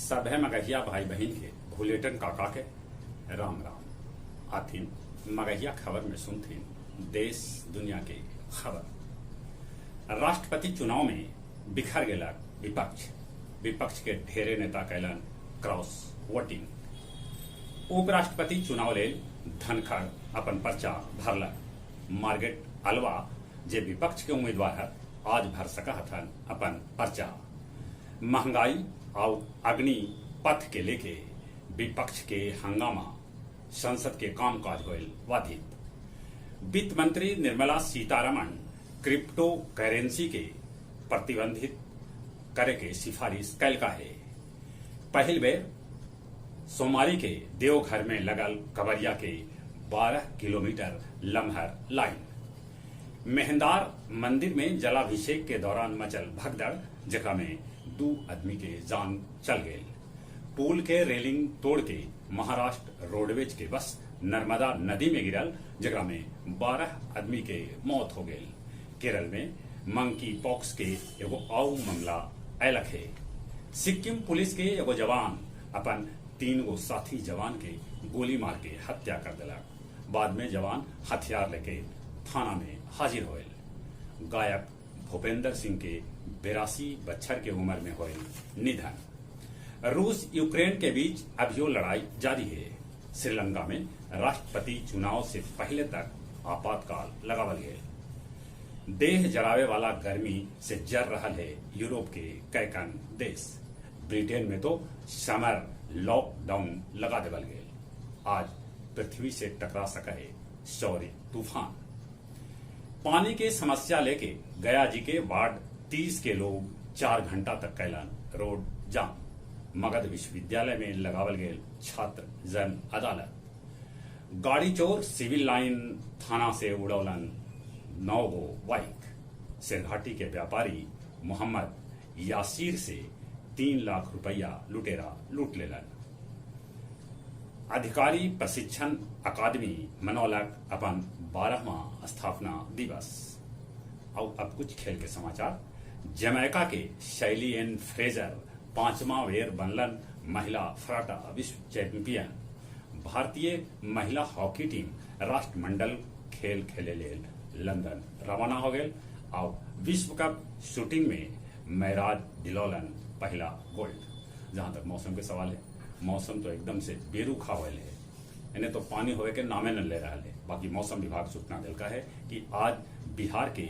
सभे मगहिया भाई बहिन के भुलेटन काका के राम राम। आथिन मगहिया खबर में सुनथिन देश दुनिया के खबर। राष्ट्रपति चुनाव में बिखर गेलक विपक्ष। विपक्ष के ढेरे नेता कैलन क्रॉस वोटिंग। उपराष्ट्रपति चुनाव लेल धनखड़ अपन पर्चा भरलक। मार्गेट अल्वा जे विपक्ष के उम्मीदवार हथ आज भर सका हथन अपन पर्चा। महंगाई आउ अग्नि पथ के लेके विपक्ष के हंगामा, संसद के कामकाज होयल बाधित। वित्त मंत्री निर्मला सीतारमण क्रिप्टो करेंसी के प्रतिबंधित करे के सिफारिश कैलका हे। पहिल बेर सोमवारी के देवघर में लगल कवरिया के 12 किलोमीटर लम्हर लाइन। मेहंदार मंदिर में जलाभिषेक के दौरान मचल भगदड़, जेकरा में 2 आदमी के जान चल गए। पुल के रेलिंग तोड़ के महाराष्ट्र रोडवेज के बस नर्मदा नदी में गिरल, जेकरा में 12 आदमी के मौत हो गई। केरल में मंकी पॉक्स के एगो आउ मामला अयलक हे। सिक्किम पुलिस के एगो जवान अपन 3 गो साथी जवान के गोली मार के हत्या कर दिलक। बाद में जवान हथियार लेके थाना में हाजिर होयल। गायक भूपेंद्र सिंह के 82 बच्छर के उम्र में होयल निधन। रूस यूक्रेन के बीच अभियो लड़ाई जारी है। श्रीलंका में राष्ट्रपति चुनाव से पहले तक आपातकाल लगावल गए। देह जरावे वाला गर्मी से जर रहा है यूरोप के कैकन देश। ब्रिटेन में तो समर लॉकडाउन लगा देवल गए। आज पृथ्वी से टकरा सका है शौर्य तूफान। पानी के समस्या लेके गया जी के वार्ड 30 के लोग 4 घंटा तक कैलन रोड जाम। मगध विश्वविद्यालय में लगावल गए छात्र जन अदालत। गाड़ी चोर सिविल लाइन थाना से उड़ौलन 9 गो बाइक। शेरघाटी के व्यापारी मोहम्मद यासीर से 3 लाख रुपया लुटेरा लूट लेलन। अधिकारी प्रशिक्षण अकादमी मनौलक अपन 12वां स्थापना दिवस। और अब कुछ खेल के समाचार। जमैका के शैली एन फ्रेजर 5वां बेर बनलन महिला फराटा विश्व चैंपियन। भारतीय महिला हॉकी टीम राष्ट्रमंडल खेल खेले लेल लंदन रवाना हो गए। और विश्व कप शूटिंग में मैराज दिलौलन पहला गोल्ड। जहां तक मौसम के सवाल है, मौसम तो एकदम से बेरुखा होल है, इन्हें तो पानी होए के नामे न ले रहा है। बाकी मौसम विभाग सूचना दिलका है कि आज बिहार के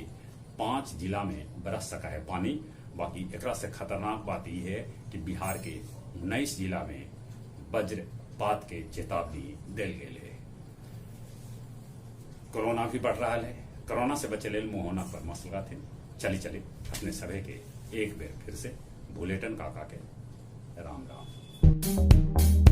5 जिला में बरस सका है पानी। बाकी एकरा से खतरनाक बात यह है कि बिहार के 19 जिला में वज्रपात के चेतावनी दिल गई है। कोरोना भी बढ़ रहा है। कोरोना से बचे लेल मुंह नाक पर मास्क लगाते। चली चली अपने सभे के एक बेर फिर से भुलेटन काका के राम राम।